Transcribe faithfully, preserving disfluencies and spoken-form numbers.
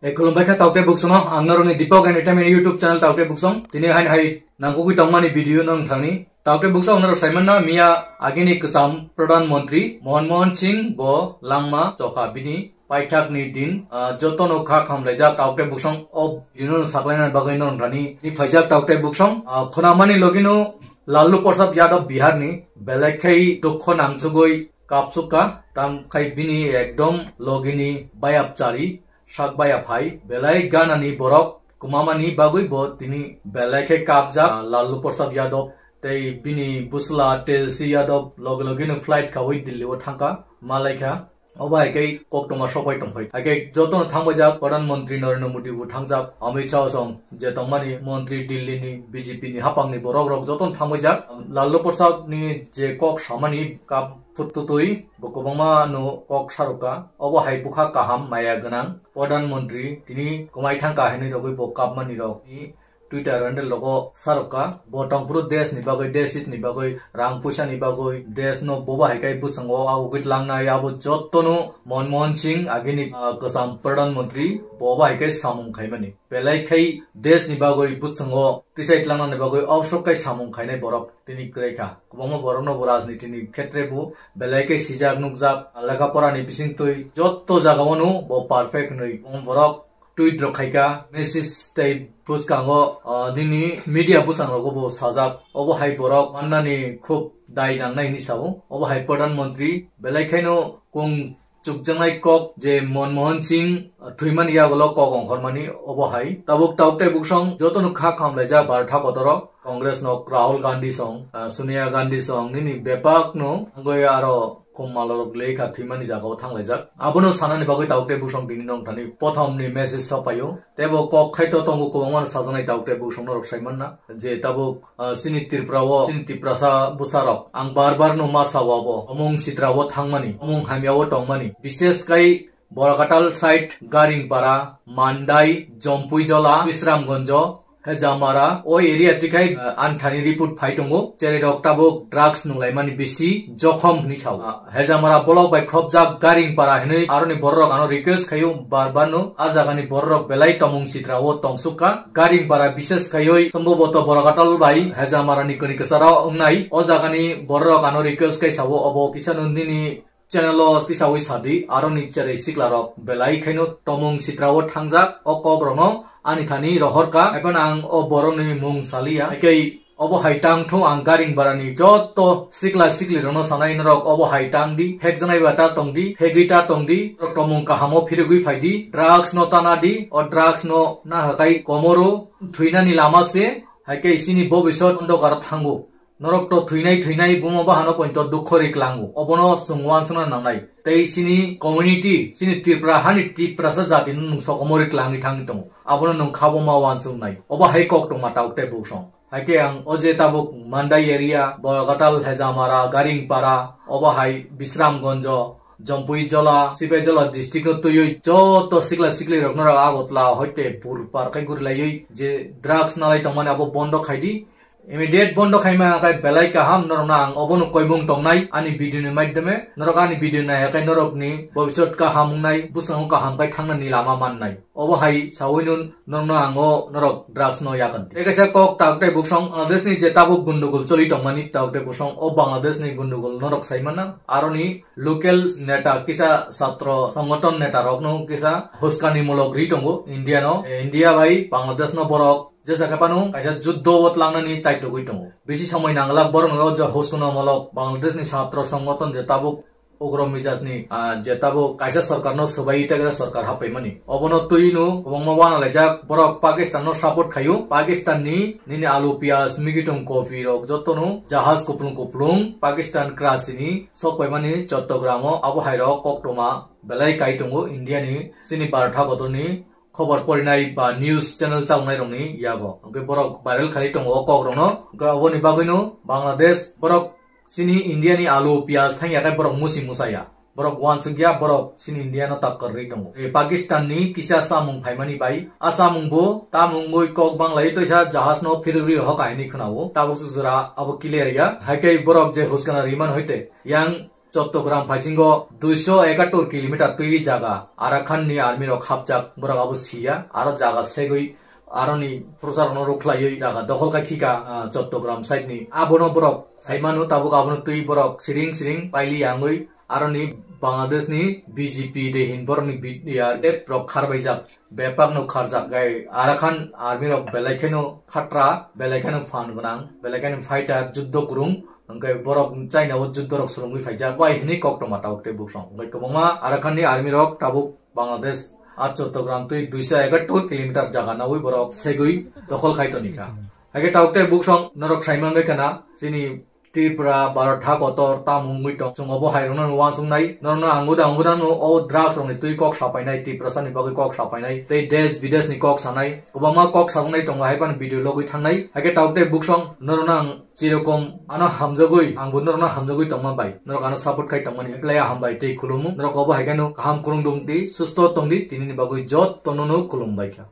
E, khulumbai kha Taukte Buksong no, ang norokni Deepak Entertainment YouTube channel Taukte Buksong. Tini hain hai nangkukwi tongmani video no wngthangni. Taukte Buksong norok saimanna miya agini kwcham Pradhan Mantri Manmohan Singh bo langma chokha bini paithakni din, ah, jotono kha khamlaijak Taukte Buksong o video no saklaina bagwi no wngthani. Ni phaijak Taukte Buksong, ah, khunamani logino Lalu Prasad Yadav Biharni belai khai dukho nangchugwi kapsukha, tam khai bini ekdom logini bayap chari sak bai aphai, belai ganani borok kwmamani bagwi bo tini belai khe kapjak, ah, Lalu Prasad Yadav tei bini bwsla Tulsi Yadav loge logeno flight khawi Delhi o thangkha, malaikha. Obo hai khe koktwma sokbai tongphai. Hai khe jotono thangbaijak Pradhan Mantri Narendra Modi bo thangjak, Amit Shah song je tongmani montri Delhi ni B J P ni haphangni borok rok jotono thangbaijak. Lalu Prasad ni je kok samani kap phututwi bo kwbangma no kok sarokha. Obo hai bwkha kaham maya gwnang. Pradhan Mantri tini kwmai thangkha hinwi rogwi bo kapmani rok ni Twitter handle rogo sarokha. Bo tongphuru desh ni bagwi, desh hit ni bagwi, rang puisa ni bagwi, desh no boba hai khai bwskango agugwi tlangnai abo jotono Manmohan Singh agini, ah, kwcham Pradhan Mantri boba hai khai samung khaimani. Belai khai desh ni bagwi bwskango tisai tlangnani bagwi obsok khai samung khainai borok tini kwrwi kha. Kwbangma borokno bo rajniti ni khetre bo belai khe sijak nukjak, lekha pora ni bisingtwi jotto jagao no bo perfect hinwi. Omo borok tweet rok khaikha, message tei bwskango, ah, nini media bwsang rogo bo sajak. Obo hai borok mannani khub dai nangnai hinwi sao. Obo hai Pradhan Mantri belai khaino kung chukjaknai kok je Manmohan Singh, ah, thwimani yagulo kok ongkhormani obo hai. Tabuk Taukte Buksong jotono kha khamlaijak Bharata kotoro Congress nok Rahul Gandhi song, ah, Sonia Gandhi song nini bebak no angoi aro khum malorok lekha thwimani jagao thanglaijak. Abono sanani bagwi Taukte Buksong tini nongthani pothomni message sopaio. Tebo kok khaito tongo kwbangma sajaknai Taukte Buksong norok saimanna. Je tabuk, ah, chini Tripura o, chini Tiprasa bwsarok. Ang bar bar no ma sao abo. Omung sitra o thangmani, omung hamya o tongmani. Bishes kai Borakatal side, Garingpara, Mandai, Jompuijola, Bisramgonjo, Hejamara, o area tikhai, ah, anthani report phai tongo. Chererok tabuk drugs nunglaimani bisi jokhom hwnwi sao. Ah, Hejamara block bai khopjak Garingpara hinwi aroni bororok ano request khaio bar bar no. A jagani bororok belai tomung sitra o tongsukha. Garingpara bishes khaioi somboboto Borakatal bai Hejamara ni koni kwcharo wngnai. O jagani bororok ano request khai sao obo kisa no nini channel o tisawi sadi, aroni cherai siklarok belai khaino tomung sitra o thangjak o kok rokno ani thani rohorkha, haiphano ang o borokni mung saliya. Haikhe obo hai tang thung ang Garingparani joto sikla sikli rokno sanai norok obo hai tang di, phekjaknai ba ta tong di, phegwi ta tong di, norok tomung kaham o phirigwi phai di, drugs no tana di, o drugs no nahakai komoro thwinani lama se, haikhe isini bobisot ondokar thango. Norok to thwinai thwinai buma bahano pointo dukho ri klango. Obono chwng uansukna nangnai. Tei chini community, chini Tripura hani Tiprasa jati no nwng sokomori klangwi thangwi tongo. Abono nwng khabo ma uansuknai. Obo hai kok tongma Taukte Buksong. Haikhe ang o je tabuk Mandai area, Borakatal, Hejamara, Garingpara, obo hai Bisramgonjo, Jompuijola, Sipaijola district no twiwi joto sikla sikli rok norok Agartala hoite bur par khai guri laiwi je drugs nalai tongmani abo bondo khai di. Immediate bondo khaima khe belai kaham, norokno ang obono koimung tongnai ani video ni maidhyome. Norok ani video nai khe norokni bobisot kaham wngnai, bwskango kaham khai thangnani lama mannai. Obo hai sawi nun norokno ang o norok drugs no yakon. Tei kaisa kok Taukte Buksong, Bangladesh ni je tabuk gundugul choli tongmani Taukte Buksong, o Bangladesh ni gundugul norok sai manna. Aroni local neta kisa satro songoton neta rokno kisa huskani mulok ri tongo India no. E, India bai Bangladesh no borok jesa khe phano kaisa juddo o tlangnani chaitugwi tongo. Bisi somoi nanglak borok no je huskano mulok Bangladesh ni satro songoton je tabuk ugro mijaj ni, ah, je tabuk kaisa sorkar no swbai tei kaisa sorkar happaimani. Obono twi no kwbangma uanalaijak borok Pakistan no support khaio. Pakistan ni nini alu piyaj migitung kopi rok jotono jahaj kuplung kuplung Pakistan Karachi ni sokpaimani Chottogram o abo hai rok koktwma belai kai tongo India ni chini Bharat hakotor ni khobor porinai ba news channel chalnai rokni yago. Hwnkhe borok viral khai tongo o kok rokno. Hwnkhe oboni bagwino Bangladesh borok chini India ni alu piyaj thangya khe borok musi musaya. Borok uansukya, borok chini India no takkar ri tongo. E, Pakistan ni kisa samung phaimani bai a samung bo tamungwi kok banglai toisa jahaj no phirigwi rohor kahinwi khwnao. Tabuk sujura abo clear ya. Haikhe borok je huskana riman hoite yang Chottogram phaisingo duiso ekattor kilometer twi jaga Arakan ni army rok hapjak, borok abo siya, aro jaga segwi aroni prochar no rukhlaiwi jaga dokhol khai khika, ah, Chottogram side ni. Abono borok saimano tabuk abono twi borok siring siring paili yangwi aroni Bangladesh ni B J P de hin borok ni B R F rok kharbaijak. Bebak no kharjak gai Arakan army rok belai kheno khatra, belai kheno phan gwnang, belai kheno fighter, juddo kwrwng, hwnkhe borok China o juddo rok swrwngwi phaijak, bai hwnwi koktwma tabuk tei buksong. Hwnkhe kwbangma Arakan ni army rok tabuk Bangladesh a Chottogram twi duiso ekattor kilometer jaga nawi borok segwi dokhol khai tonikha. Hwnkhe tabuk tei buksong norok saimang bai khana chini Tripura, Bharat ha kotor tamo wngwi tong. Chwng obo hai rokno wansuknai. Norokno ang uda, ang uda no o drugs rokni twi kok sapainai, Tiprasa ni bagwi kok sapainai, tei desh bidesh ni kok sanai. Kwbangma kok sajaknai tongo, hai phano video logwi thangnai. Haikhe tabuk tei buksong norokno ang chirokom ano hamjagwi, ang bo norokno hamjagwi tongma bai. Norok ano support khai tongmani. Belai hambai tei khulumu. Norok obo hai kheno kaham khulum dong di, susto tong di, tini ni bagwi jotto no no khulum bai kha.